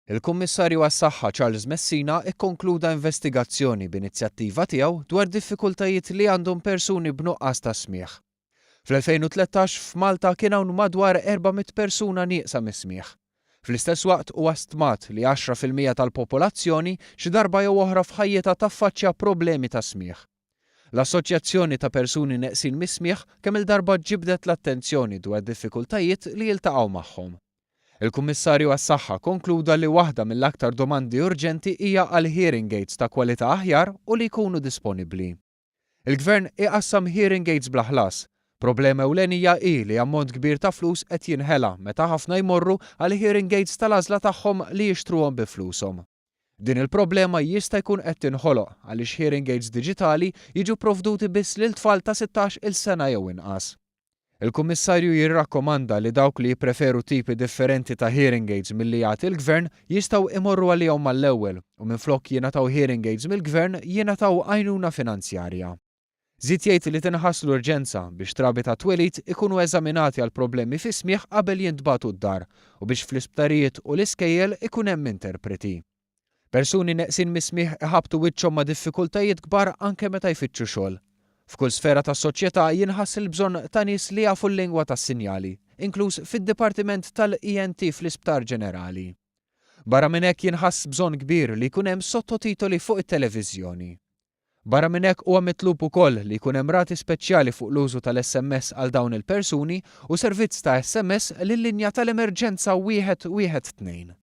Il-Kummissarju għas-Saħħa Charles Messina kkonkluda investigazzjoni b'inizjattiva tiegħu dwar diffikultajiet li għandhom persuni b'nuqqas ta' smigħ. Fl-2013 f'Malta kien hawn madwar 400 persuna nieqsa mis-smigħ. Fl-istess waqt huwa stmat li 10% tal-popolazzjoni xi darba jew oħra f'ħajjitha taffaċċja problemi ta' smigħ. L-Assoċjazzjoni ta' Persuni Neqsin mis-Smigħ kemm-il darba ġibdet l-attenzjoni dwar diffikultajiet li jiltaqgħu magħhom. Il-Kummissarju għas-Saħħa konkluda li waħda mill-aktar domandi urġenti hija għal hearing aids ta' kwalità aħjar u li jkunu disponibbli. Il-Gvern iqassam hearing aids bla ħlas. Problema ewlenija hi li ammont kbir ta' flus qed jinħela meta ħafna jmorru għal hearing aids tal-għażla tagħhom li jixtruhom bi flushom. Din il-problema jista' jkun qed tinħoloq għaliex hearing aids diġitali jiġu provduti biss lil tfal ta' 16-il sena jew inqas. Il-Kummissarju jirrakkomanda li dawk li jippreferu tipi differenti ta' hearing aids milli jagħti l-Gvern jistgħu imorru għalihom mal-ewwel u minflok jingħataw hearing aids mill-Gvern jingħataw għajnuna finanzjarja. Żied jgħid li tinħass l-urġenza biex trabi ta' twelid ikunu eżaminati għal problemi fis-smigħ qabel jintbagħtu d-dar u biex fl-isptarijiet u l-iskejjel ikun hemm interpreti. Persuni neqsin mis-smigħ iħabbtu wiċċhom ma' diffikultajiet kbar anke meta jfittxu xogħol. F'kull sfera tas-soċjetà jinħass il-bżonn ta' nies li jafu l-lingwa tas-sinjali, inkluż fid-Dipartiment tal-ENT fl-Isptar Ġenerali. Barra minn hekk jinħass bżonn kbir li jkun hemm sottotitoli fuq it-televiżjoni. Barra minn hekk huwa mitlub ukoll li jkun hemm rati speċjali fuq l-użu tal-SMS għal dawn il-persuni u servizz ta' SMS lil-linja tal-emerġenza 112.